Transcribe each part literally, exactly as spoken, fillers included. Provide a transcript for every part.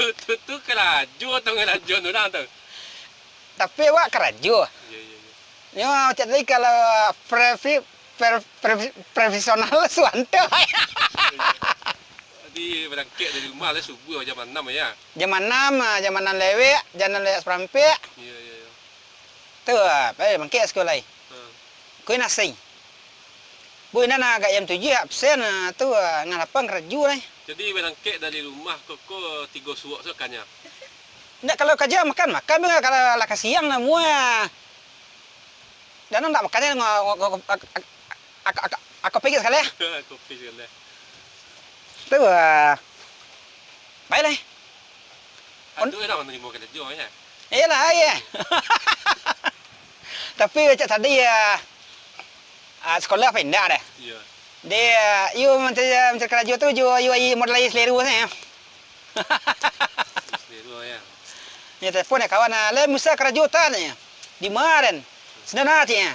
tu, tu, tu karajo atau ngarajo urang tu? Tapi awak karajo. Iya, iya, iya. Nyo cak tadi kalau previ, pre, pre, profesional suanto. Jadi barangkek dari rumah lah subuah jam anam ya. Jam anam, ah, jam anam lewek, jam anam lewek saparampek. Iya, iya, iya. Tu, ah, eh, bangkek sakolah ai. Ha. Ko inasai. Bu indak nak agak jam tujuah absen, ah, tu, ah, ngalapan karajo lai. Jadi barangkek dari rumah ko, ko tigo suok so kanya. Indak kalau kaja makan, makan, kalau lah ka siang lah mua. Dan indak makan ngo, ngo, ngo, ak, ak, ak, ak, Aku pigi sakali, ah. Kopi sakali. Tu, ah. Baiklah. Ado urang narimo karajo, yo? Iyolah, iyo. Tapi cak tadi, ah, ah, sekolah pindah deh. Iyo. Deh, ah, iyo mancari, mancari karajo tu jo, iyo, iyo modal iyo saleru sajo. Saleru, yo. Nyo telepon dek kawan, ah, "Lai Musa karajo tan?" Di ma den? Sinan ah, ceknyo.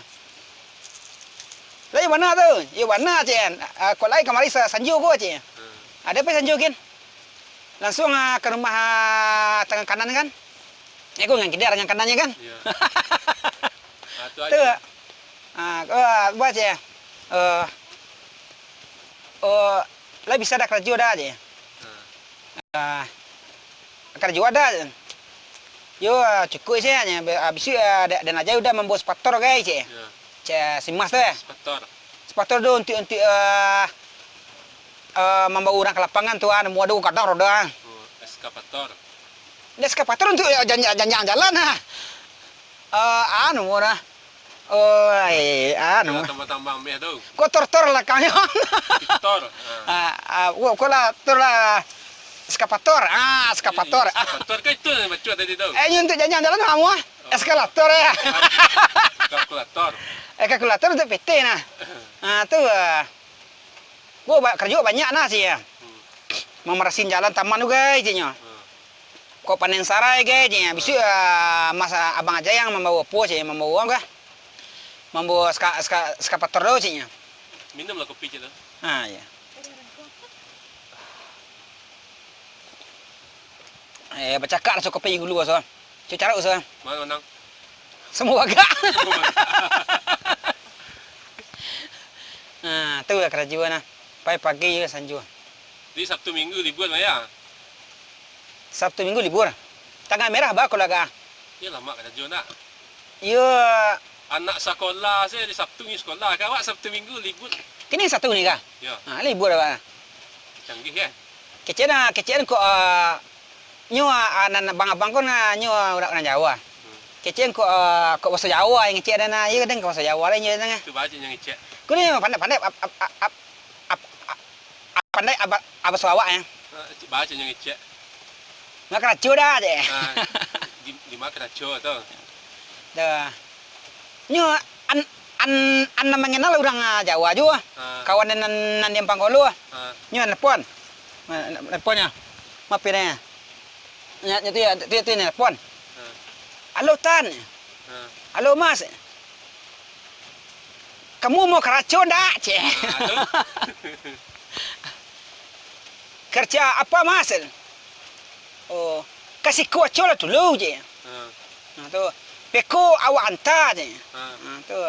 Lai bana tu? Iyo bana, cek. Ah, kok lai kamari sa-, sanjo ko, cek. Hmm. Ado pai sanjo gin. Langsuang, ah, ka rumah, ah, tangan kanan kan. Eh, ko tangan kida, tangan kanannyo kan. Iyo. Ah, tu Tu. Ajo. Ah, ko, ah, buek, cek. Eh, oh, lai bisa dah karajo dah, cek. Hmm. Ah, karajo ado. Yo, cukuik se, nyo, be-, ah, bisuak, ah, da-, den aja udah mambaok sepator, gai, cek. Yo. Cek si Mas tu, eh. Sepator. Sepator tu untuk, untuk, ah, ah, mambaok urang ka lapangan tu, ah, namuah ado gadang roda. Oh, eskavator. Eskavator untuk, ah, janjang, janjang jalan, ah. Ah, anu, murah. Oh, eh, anu. Yo, tambah-tambah meh tu. Ko tor-tor lah kau nyo. Tor. Ha. Ah, ah, ko, ko lah, tor lah. Eskavator. Ah, eskavator. Iyo, eskavator kan itu yang baca tadi tu. Eh, ini untuk janjang jalan kamu, ah. Oh. Eskalator, ya. Kalkulator. Eh, kalkulator untuk P T nah. Ah, tu, ah. Ko ba-, karajo banyak nah, cek, yo. Hmm. Mamarasihan jalan taman tu, gai, ceknyo. Hmm. Kok panen sarai, gai, ceknyo. Bisuak, ah, Mas, ah, abang aja yang mambaok apo, cek, mambaok apo kah? Mambaok eska-, eska-, eskavator tu, ceknyo. Minumlah kopi, cek, tu. Ah, iyo. Eh, bacakak lah cukup pai dulu, so. Cucaruk, so. Mano manang? Samo bagak. Samo bagak. Nah, tu lah karajo nah. Pai pagi, sanjo. Jadi, Sabtu Minggu libur lah, yo? Sabtu Minggu libur. Tanggal merah ba kalau agak. Iyo, lamak karajo nak. Iyo. Anak sakolah se hari Sabtu ni sakolah. Ka awak Sabtu Minggu libur. Kini Sabtu ni kah? Yo. Ha, libur awak. Canggih, yo? Kecek nah, kecek ko, ah, nyo, ah, nan abang-abang ko nah, nyo urang, urang Jawa. Hmm. Kecek ko, ah, ko bahaso Jawa yang kecek nah, iyo kadang ko bahaso Jawa lah, iyo nah. Tu baco yang kecek. Ko ni pandai-pandai, ap-, ap-, ap-, ap-, ap-, pandai aba-, bahaso awak, yo. Ah, baco yang kecek. Nggak karajo dah, cek. Ah, di, di ma karajo tu? Dah. Nyo, an-, an-, an nan mangenal urang, ah, Jawa juo. Ah. Kawan nan, nan di Ampang Kolo. Ah. Nyo nelpon. Ah, nelpon nyo. Maaf, yo, nyo. Nyo, nyo tu yo, tu, tu nelpon. Ah. "Halo, Tan." Ah. "Halo, Mas. Kamu mau karajo ndak?" cek. Ah, tu. "Kerja apa, Mas?" "Oh, ka siko aco lah dulu," cek. Ah. Nah, tu. "Beko awak anta," cek. Ah. Nah, tu.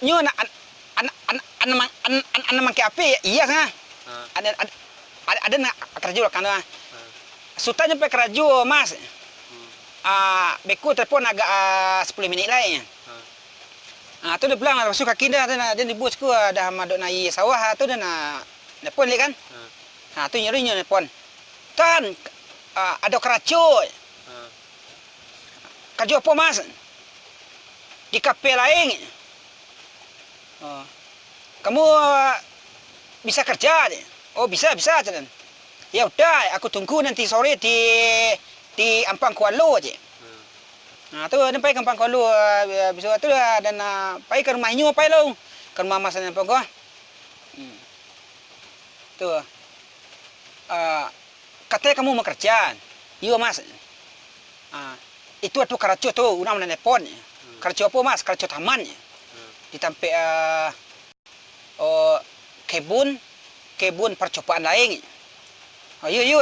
Nyo nak an-, an-, an-, an-, mang-, an-, an-, an-, mangke api, iyo, sah. Ah. Ado, ado, ado, ado nak karajo lah kan, ah. Ah. "Sutan nyo pai karajo, Mas." Hmm. Ah, beko telepon agak, ah, sapuluah minik lai. Ah. Ah, tu dia pulang, raso kaki dah, tu nah, dia di bus ko, ah, dah madok naiak sawah, ah, tu dah nak nelpon dia kan. Ah. Ah, tu nyo, nyo nelpon. "Tan, ah, ado karajo." Ah. "Karajo apo, Mas?" "Di kafe lain." "Oh. Kamu, ah, bisa kerja?" "Oh, bisa, bisa," cek den. "Ya udah, aku tunggu nanti sore di, di Ampang Kualo," cek. Hmm. Nah, tu, den pai ka Ampang Kualo, ah, bisuak tu, ah, den, ah, pai ka rumah inyo, pai lo. Ka rumah Mas Ampang ko. Hmm. Tu. Ah, "Katanya kamu mau kerja?" "Iyo, Mas." "Ah, itu ado karajo tu, urang manelpon." Hmm. "Karajo apo, Mas?" "Karajo taman." Hmm. "Di tampek, ah, oh, kebun, kebun parcobaan lain." "Oh, iyo, iyo."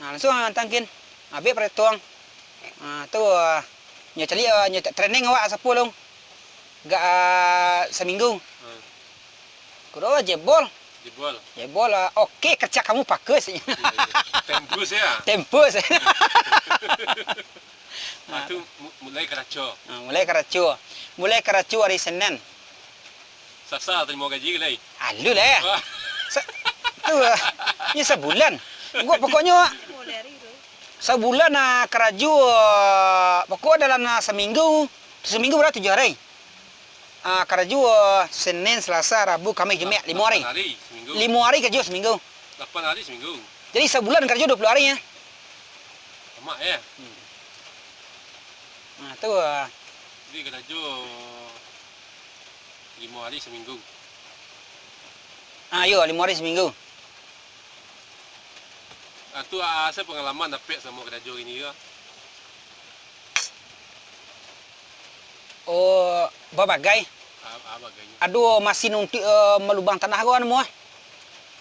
Nah, langsuang antang kin. Abih paratuang. Ah, tu, ah, nyo caliak, ah, nyo training awak sapuluah. Agak, ah, saminggu. Hmm. Kudo jebol. Jebol. Jebol, ah, "Oke, kerja kamu bagus." Iyo, iyo. Tembus, yo? Tembus. Ah, tu mu-, mulai karajo. Ah, mulai karajo. Mulai karajo hari Senin. Sasa tarimo gaji lai? Alun lah. Wah. Sa-, tu, ah, nyo sabulan. Pokok-, pokoknyo, sabulan, ah, karajo, ah, pokok dalam, ah, saminggu, saminggu bara tujuah hari. Ah, karajo Senin, Salasa, Rabu, Kamih, Jumaik, limo hari. Lapan hari saminggu. Limo hari karajo saminggu. Lapan hari saminggu. Jadi sabulan karajo duo puluah hari, ya. Lamak, ya. Hmm. Nah, tu, ah. Jadi karajo limo hari saminggu. Ah, iyo, limo hari saminggu. Ah, tu, ah, asa pangalaman dapek samo karajo kini ko? Oh, babagai. Ah, ah, bagainyo. Ado masin untuk, eh, malubang tanah ko, anu, ah.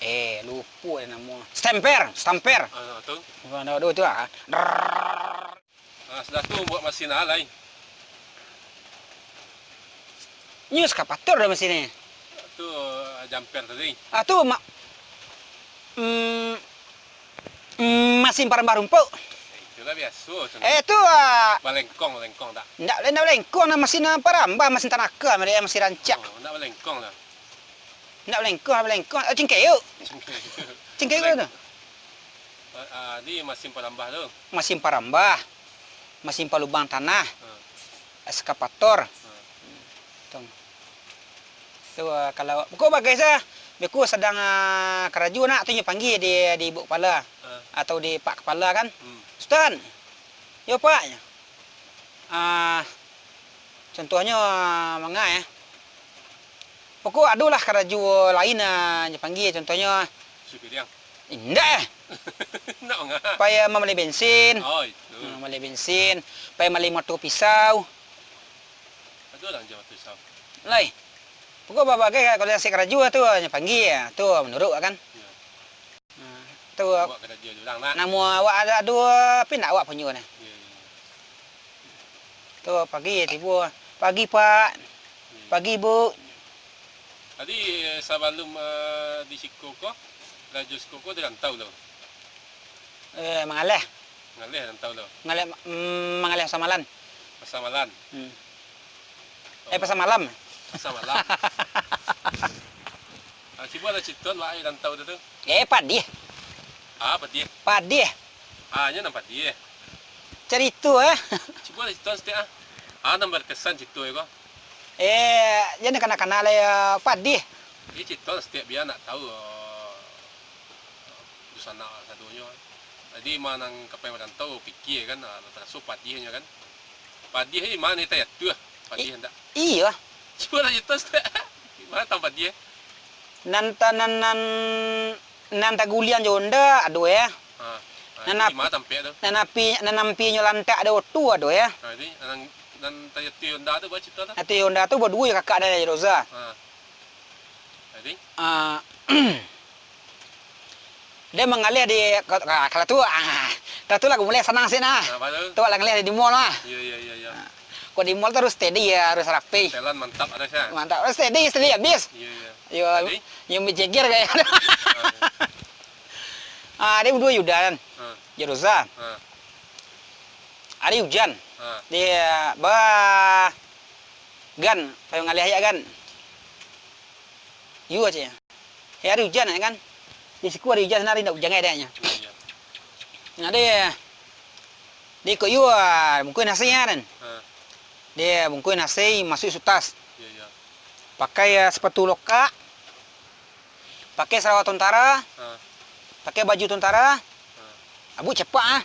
Eh, lupo namo. Stamper, stamper. Ah, tu. Ado, ado tu, ah. Drrrr. Ah, sudah tu buek masin ah, lai. Nyo eskavator dah masin ni. Tu, ah, jamper tadi. Ah, tu ma-, mm, mm, masin parambah rumpuik. Eh, itulah biaso tu. Eh, tu, ah, balengkong, balengkong tak? Ndak, ndak balengkong, nah, masin, ah, parambah, masin tanaka, masin rancak. Oh, ndak balengkong lah. Ndak balengkong, balengkong. Oh, cingkeuk. Cingkeuk. Cingkeuk tu. Ah, ah, di masin parambah tu. Masin parambah, masin palubang tanah, ah, eskavator. Ah. Tu. Tu, ah, kalau, ko bagai sa, beko sadang, ah, karajo nak tu nyo panggia di, di ibuk kapalo, ah, atau di pak kapalo kan. Hmm. "Ustaz." "Yo, Pak." Ah, contohnyo, ah, manga, eh. Pokok adolah karajo lain, ah, nyo panggia, contohnyo. Supiang. Indak, eh. Indak manga. Pai, ah, mambali bensin. Oh, itu. Ah, mambali bensin, pai mambali moto pisau. Ado lah jo moto pisau. Lai. Pokok babagai kalau isi karajo tu, nyo panggia, tu manuruik kan. Iyo. Nah, tu. Awak karajo jo urang nak. Namo awak ado, ado, tapi ndak awak punyo nah. Iyo, iyo. Tu pagi tibo. "Pagi, Pak." Iyo. "Pagi, Bu." Jadi, sabalum, eh, di siko ko, karajo siko ko di rantau lo? Eh, mangaleh. Mangaleh rantau lo? Mangaleh, mm, mangaleh pasamalan. Pasamalan? Hmm. Eh, pasamalam. Pasamalam. Ah, cubo lah cito lah, eh, rantau tu, tu. Eh, padih. Ah, padih. Padih. Ah, nyo nan padih. Carito, eh. Cubo lah cito satiak, ah. Ah, nan berkesan cito ko. Eh, jan kana-kana lah, ya, padih. Jadi cito satiak bia nak tahu, eh, dusanak sadonyo. Jadi, ma nan ka pai marantau, pikia kan, ah, taraso padiahnyo kan. Padiah ni ma nan tayatuah, padiah ndak? Iyo. Cubo lah cito satiak. Ma tang padiah? Nan ta-, nan, nan, nan taguliang jo onda ado, ya. Ha. Ha, nan api, ma tampek tu? Nan api, nan ampinyo lantak ado tu ado, ya. Ha, jadi nan, nan tayatuah onda tu, ba cito tu? Tayatuah onda tu baduo jo kakak ado, Roza. Ha. Jadi? Ah, dia mangalih di, ka-, ka-, kalau tu, ah, kalau tu lah mulai sanang sih nah. Nah, baru? Tu lah ngalih di mall lah. Iya, iya, iya, iya. Ah, kok di mall tu harus steady ya, harus rapi. Setelan mantap ada sih. Mantap. Harus steady, steady habis. Iya, iya. Yo, jadi? Yang berjeger kayak. Ah, iya. Ah, dia berdua Yuda kan. Ah. Jerusa. Ah. Hari hujan. Ah. Dia, bah, Gan, payo ngalih aja, Gan. Iyo, cek. Eh, hari hujan, ya kan? Di siku hari hujan, hari ndak hujan, ada, ya. Iya, iya. Nah, dia, dia ikut iyo, ah, bungkuih nasi, ya, kan? Ha. Dia bungkuih nasi, masuk sutas. Iya, iya. Pakai, ah, sepatu lokak, pakai sarawa tentara, ha, pakai baju tentara. Ha. Abu cepak, ah.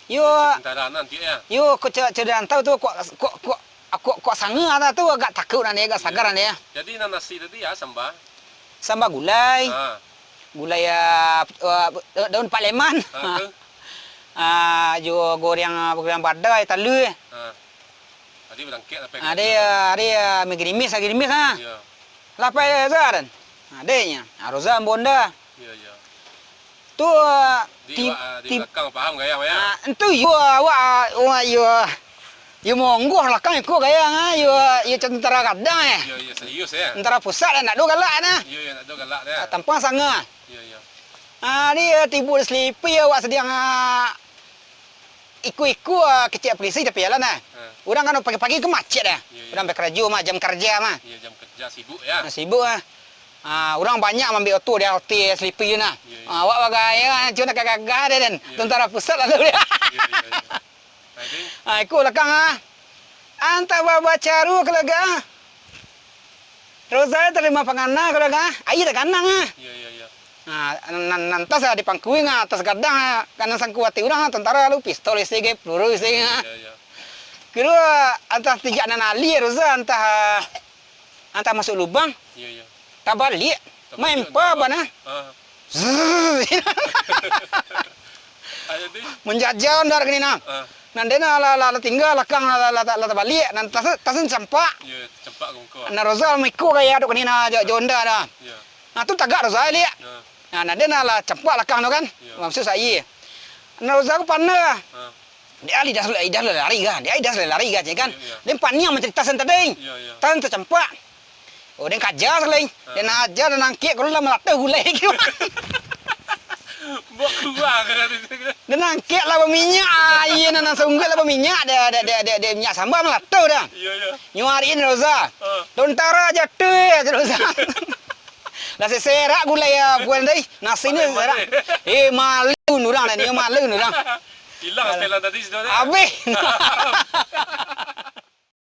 Yo, tentara nan, cek, ya? Yo, kok ce-, cek rantau tu, kok, kok, kok, kok, kok sanga lah tu, agak takut lah ni, agak sagar lah ni, ya. Jadi, nan nasi tadi, ya, samba? Samba gulai. Ha. Gulai, ah, ah, daun paleman. Ha, tu? Ah, jo goreng, ah, goreng badai, talui. Ha. Tadi berangkek lah, pai. Ada, ada, ah, mie gerimis, ah, gerimis, ah. Iya. Lapar ya, Zar? Adanya, ah, Roza ambo nda. Iya, iya. Tu, ah, di, ti-, wak, ah, di ti-, belakang paham gayang, ya? Ah, entu iyo, awak, ah, wak, iyo. Iyo monggoh belakang iko gayang, ah, iyo, iyo tentara gadang, eh. Iya, iya, serius, ya? Tentara pusat, eh, ndak ado galak, nah. Iya, iya, ndak ado galak, ya. Ah, tampang sanga. Iya, iya. Ah, dia tibo di selipi, awak sadiang, ah, Iku-iku, ah, kecek polisi tapi jalan, ah. Ha. Urang kan pagi-pagi kan macet, ah. Iya, iya. Urang bakarajo mah, jam karajo mah. Iya, jam karajo sibuk, ya. Nah, sibuk, ah. Ah, urang banyak maambiak oto di hotel Selipi tu nah. Iya, iya. Ah, awak bagai, ah, cuma gagah-gagah deh, den. Iya. Tentara pusat lalu dia. Iya, iya, iya. Nah, itu. Ah, iku lakang, ah. Antah babacaru ka laga, ah. Roza tarimo pangana, kalau ka, aia taganang ah. Iyo, iyo, iyo. Nah, nan, nan, nan tas lah di pangkuing ah, tas gadang ah, kanai sangkuati urang ah, tentara lalu pistol isi ge, peluru isi ge ah. Iyo, iyo. Kiro antah tijak nan alih Roza, antah, antah masuk lubang. Iyo, iyo. Tabaliak, main pa bana. Ah. Zzz. Ayo, di. Manjajal ndak kini nah. Ah. Nan den lah, lah, lah tingga lakang lah, lah, lah, lah tabaliak, nan tas, tas campak. Iyo, campak ka muko. Nan Roza miko gaya duk kini nah, jo, jo onda dah. Iyo. Nah, tu tagak Roza liak. Ah. Nah, nan den lah, lah campak lakang tu kan. Iyo. Maksud saya. Nan Roza ko panah. Ah. Dia lidah, lidah lari kan. Dia lidah lari kan, cik kan. Iyo, iyo. Den paniang mancarita sen tadi. Iyo, iyo. Tan tacampak. Oh, den kaja sakali. Ha. Den aja, den angkek, kalau lah malatuh gulai lagi. Buat kuah kan itu kan. Den angkek lah baminyak, ah, aia nan, nan saungguik lah baminyak, dia, dia, dia, dia, dia minyak sambal malatuh dah. Iyo, iyo. Nyuariin Roza. Ha. Tontara jatuh, ya, Roza. Lah seserak gulai ya, bukan tadi. Nasi ni serak. Eh, malu urang dah ni, malu urang. Hilang setelan tadi sudah dah. Habis.